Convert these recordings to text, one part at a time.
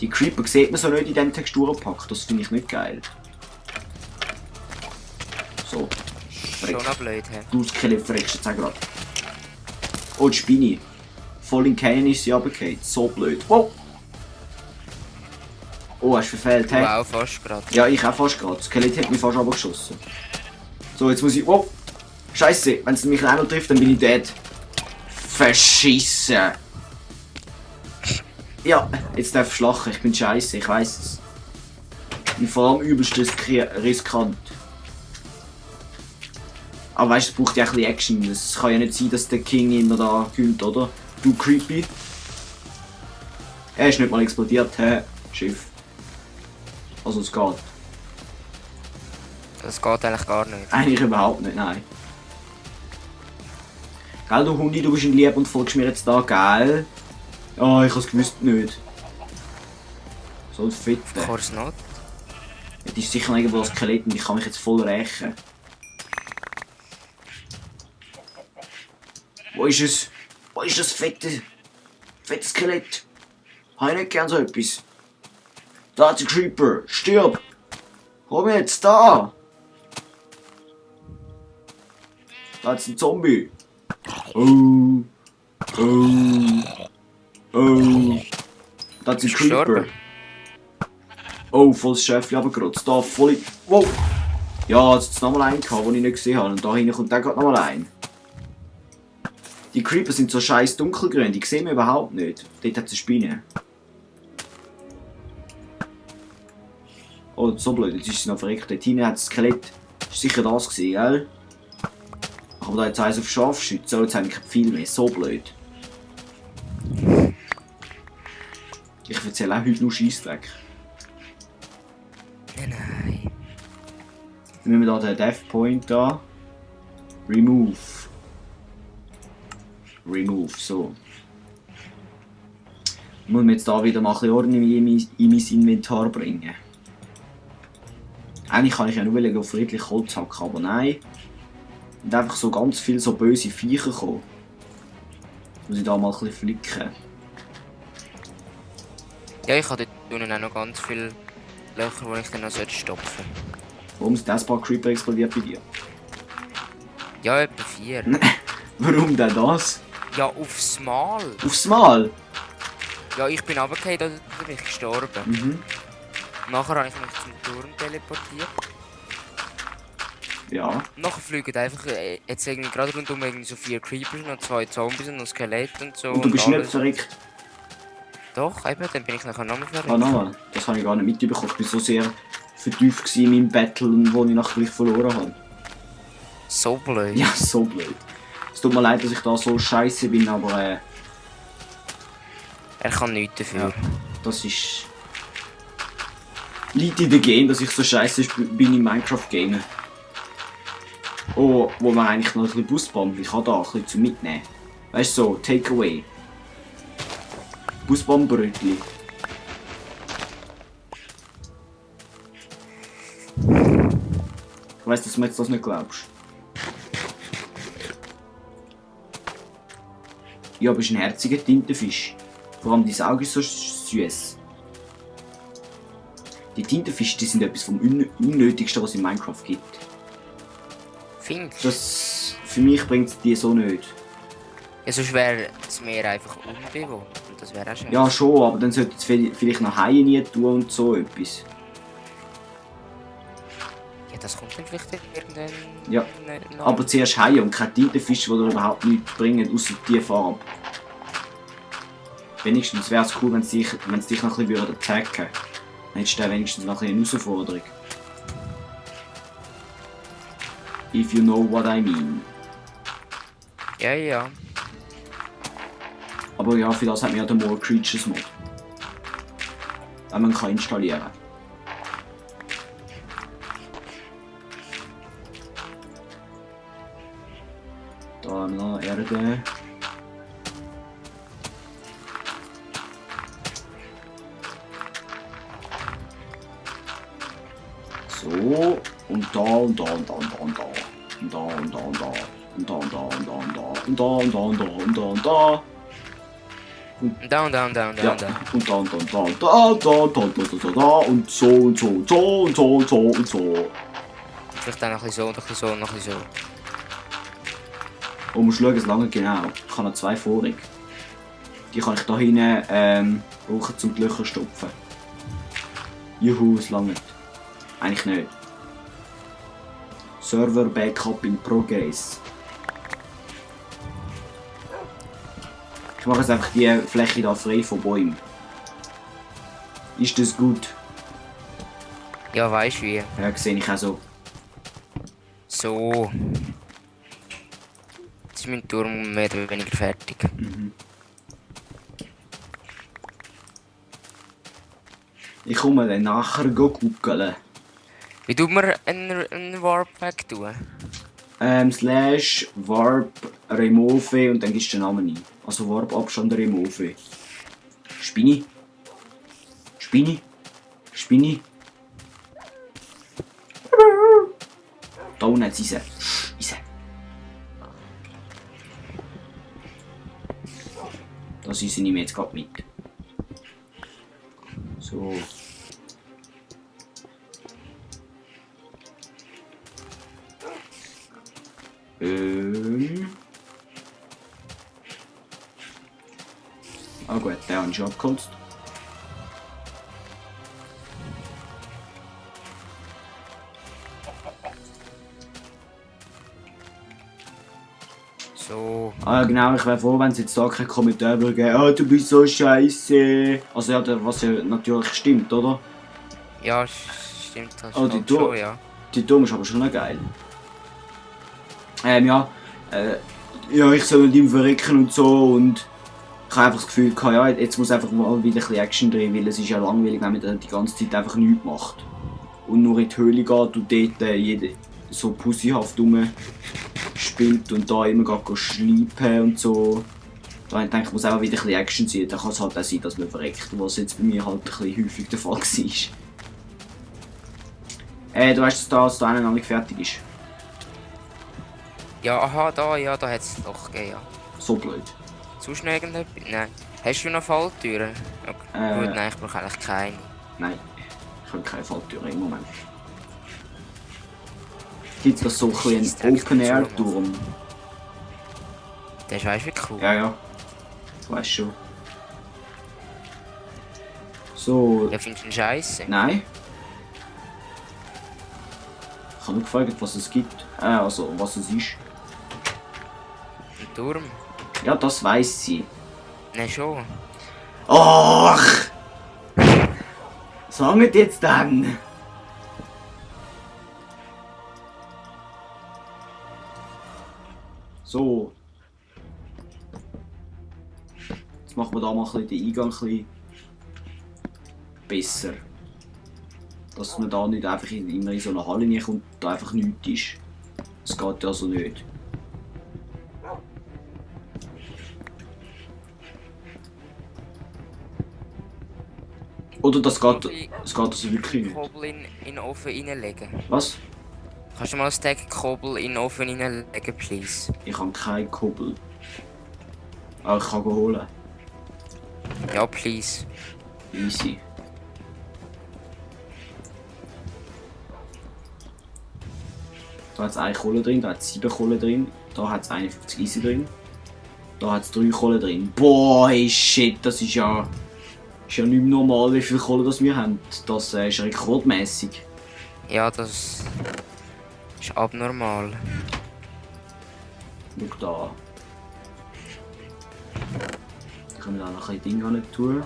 Die Creeper sieht man so nicht in diesem Texturenpack, das finde ich nicht geil. So. Schon noch blöd, hä? Du Skelett verreckst jetzt auch gerade. Oh, die Spinne. Voll in Canyon ist sie runtergefallen. So blöd. Wow! Oh, hast du verfehlt, hä? Wow, fast gerade. Ja, ich auch fast gerade. Das Skelett hat mich fast runtergeschossen. So, jetzt muss ich... Wow! Scheiße, wenn es mich auch noch trifft, dann bin ich dead. Verschissen! Ja, jetzt darf ich schlachen. Ich bin scheiße, ich weiß es. Ich bin vor allem übelst riskant. Aber weißt du, es braucht ja ein bisschen Action. Es kann ja nicht sein, dass der King immer da kommt, oder? Du creepy. Er ist nicht mal explodiert, hä? Schiff. Also es geht. Das geht eigentlich gar nicht. Eigentlich überhaupt nicht, nein. Gell, du Hundi, du bist in Liebe und folgst mir jetzt da, gell? Oh, ich hab's gewusst nicht. So ein Fitte. Of course not. Das ist sicher noch irgendwo ein Skelett und ich kann mich jetzt voll rächen. Wo ist es? Wo ist das fette Skelett? Habe ich nicht gern so etwas. Da ist ein Creeper. Stirb! Komm jetzt, da! Da ist ein Zombie. Oh. Oh. Oh. Da ist ein Creeper. Gestorben? Oh, volles Schäfchen runtergerotzt. Da voll in... Wow! Ja, jetzt hat es nochmal einen gehabt, den ich nicht gesehen habe. Und da hinten kommt der gerade nochmal ein. Die Creeper sind so scheiß dunkelgrün, die sehen wir überhaupt nicht. Dort hat es eine Spinne. Oh, so blöd, jetzt ist sie noch verreckt. Dort hinten hat das Skelett. Das war sicher das gewesen, gell? Aber da jetzt eins auf Scharfschütze, so jetzt habe ich kein Pfeil mehr. So blöd. Ich erzähle auch heute nur Scheissdreck. Nein. Dann nehmen wir hier den Death Point da. Remove. Remove, so. Ich muss mir jetzt da wieder mal ein bisschen Ordnung in mein Inventar bringen. Eigentlich kann ich ja nur auf friedlich Holz hacken, aber nein. Und einfach so ganz viele so böse Viecher kommen. Muss ich da mal ein bisschen flicken. Ja, ich habe dort unten auch noch ganz viele Löcher, die ich dann noch stopfen sollte. Warum ist das paar Creeper explodiert bei dir? Ja, etwa 4. Warum denn das? Ja, aufs Mal. Aufs Mal? Ja, ich bin runtergefallen, da bin ich gestorben. Mhm. Nachher habe ich mich zum Turm teleportiert. Ja. Nachher fliegen einfach jetzt irgendwie gerade rundum irgendwie so 4 Creepers, noch 2 Zombies und noch Skelett und so. Und du bist nicht alles. verreckt? Doch, eben, dann bin ich nachher nochmal verrückt. Ah, nochmal. Das habe ich gar nicht mitbekommen. Ich war so sehr vertieft in meinem Battle, wo ich nachher gleich verloren habe. So blöd. Ja, so blöd. Es tut mir leid, dass ich da so scheiße bin, aber Er kann nichts dafür. ja, das ist... Liegt in der Game, dass ich so scheiße bin im Minecraft-Game. Oh, wo man eigentlich noch ein bisschen Busbomben. Ich habe da ein bisschen zum Mitnehmen. Weißt du, so, Takeaway. Busbombenbrötli. Ich weiss, dass du mir jetzt das nicht glaubst. Ja, aber es ist ein herziger Tintenfisch. Vor allem dein Auge ist so süß. Die Tintenfische, die sind etwas vom Unnötigsten, was es in Minecraft gibt. Findest du? Das, für mich bringt es die so nicht. Ja, sonst wäre das Meer einfach unbewohnt. Und das wäre auch schön. Ja, schon, aber dann sollte es vielleicht noch Haie nie tun und so etwas. Ja, das kommt dann vielleicht irgendwann... Ja, noch. aber zuerst Haie und keine Tintenfische, die dir überhaupt nichts bringen, außer die Farbe. Wenigstens wäre es cool, wenn sie dich noch ein bisschen attacken würden. Dann hättest du dann wenigstens noch eine Herausforderung. If you know what I mean. Ja, ja. Aber ja, für das hat man ja den More Creatures Mod. Den man kann installieren. Da haben wir noch Erde. So, und da und da und da und da und da. Und da und da und da. Und da und da und da und da. Und da und da und da und da und da. Und da und da und da und da Ja, und da. und da und da und da und da und da und da und da und da und so und so und so und so und so und so. Vielleicht auch noch ein bisschen so, noch ein bisschen so, noch ein bisschen so. Und musst schauen, es lange genau. Ich habe noch 2 vorig. Die kann ich da hinten brauchen, um die Löcher zu stopfen. Juhu, es langt. Eigentlich nicht. Server Backup in Progress. Ich mache jetzt einfach die Fläche da frei von Bäumen. Ist das gut? Ja, weißt du wie? Ja, sehe ich auch so. So. Jetzt ist mein Turm mehr oder weniger fertig. Ich komme dann nachher gucken. Wie tut man einen Warp weg tun? Slash Warp Remove und dann gibst du den Namen ein. Also Warp Abstand Remove. Spinni? Spinni? Spinni? Da unten hat sie. Ise. Das ist nehme ich jetzt gerade mit. So. Ah gut, den habe ich schon abgeholzt. So. Ah ja, genau, ich wäre froh, wenn es jetzt da keinen Kommentar geben. Ah, du bist so scheiße. Also ja, was ja natürlich stimmt, oder? Ja, stimmt, das Oh, die stimmt Tour. schon, ja. Die Turm ist aber schon noch geil. Ja. Ja, ich soll mit ihm verrecken und so und ich habe einfach das Gefühl gehabt, ja, jetzt muss einfach mal wieder ein bisschen Action drin, weil es ist ja langweilig, wenn man die ganze Zeit einfach nichts macht. Und nur in die Höhle geht und dort jeder so pussyhaft rumspielt und da immer gerade schleipen und so. Da denke ich, muss auch wieder ein bisschen Action sein. Dann kann es halt auch sein, dass man verreckt, was jetzt bei mir halt ein bisschen häufig der Fall war. Du weißt, dass da einer noch nicht fertig ist. Ja, aha, ja, da hat es doch gegeben, ja. So blöd. Sonst noch irgendetwas? Nein. Hast du noch Falltüren? Okay. Gut, nein, ich brauche eigentlich keine. Nein, ich habe keine Falltür im Moment. Gibt es so ein bisschen einen Open-Air-Turm? Der ist weißt du wie cool. Ja. Ich weiß schon. So. Ja, findest du ihn scheisse? Nein. Ich habe nur gefragt, was es gibt. Also, was es ist. Ein Turm? Ja, das weiß sie. Nein, schon. Ach! Sagt jetzt dann! So. Jetzt machen wir da mal ein bisschen den Eingang ein bisschen besser. Dass man da nicht einfach immer in so eine Halle reinkommt und da einfach nichts ist. Das geht ja so nicht. Oder das geht also wirklich nicht. Kobel in den Ofen reinlegen. Was? Kannst du mal ein Stack Kobel in den Ofen reinlegen, please? Ich habe keinen Kubbel. Aber ich kann holen. Ja, please. Easy. Da hat es 1 Kohle drin, da hat es 7 Kohle drin, da hat es 51 Eisen drin, da hat es 3 Kohle drin. Boah, hey, shit, das ist ja nicht mehr normal, wie viel Kohle das wir haben. Das ist rekordmäßig. Ja, das ist abnormal. Schau da. Da können wir da noch ein bisschen Dinge nicht tun.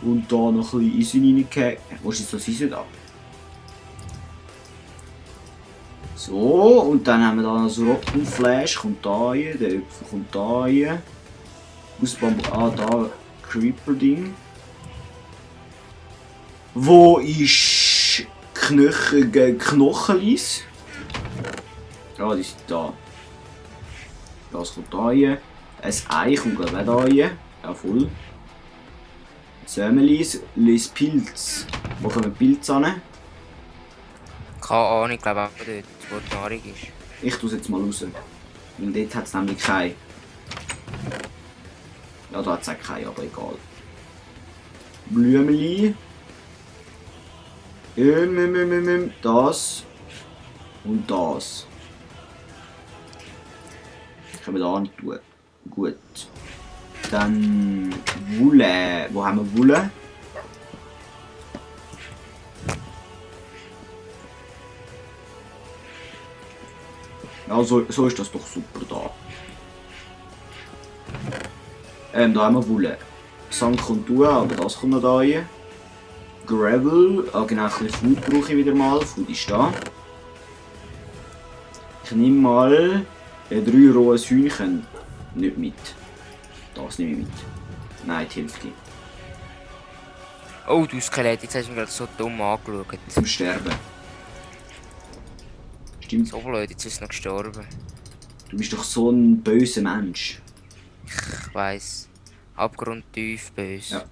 Und da noch ein bisschen Eisen reingeben. Wo ist jetzt das Eisen da? So, und dann haben wir da noch so Rottenflash, kommt da rein, der Äpfel kommt da rein. Da, Creeper-Ding. Wo ist Knochenlies? Ja, die sind da. Das kommt da rein. Ein Ei kommt glaube ich auch da rein. Ja, voll. Sämmelis, les Pilz. Wo kommen Pilze an? Keine Ahnung, ich glaube auch dort, wo die Nahrung ist. Ich tue es jetzt mal raus. Weil dort hat es nämlich keinen. Ja, da hat es auch keine, aber egal. Blümeli. Das. Und das. Können wir da nicht tun. Gut. Dann Wolle. Wo haben wir Wolle? Ja, so ist das doch super da. Da haben wir Wolle. Sand kommt durch, aber das kommt noch da rein. Gravel, genau, ein bisschen Food brauche ich wieder mal. Food ist da. Ich nehme mal 3 rohes Hühnchen nicht mit. Das nehme ich mit. Nein, die Hälfte. Oh, du Skelett, jetzt hast du mir gerade so dumm angeschaut. Zum Sterben. Stimmt, So blöd, jetzt ist es noch gestorben. du bist doch so ein böser Mensch. Ich weiss. Abgrundtief böse. Ja.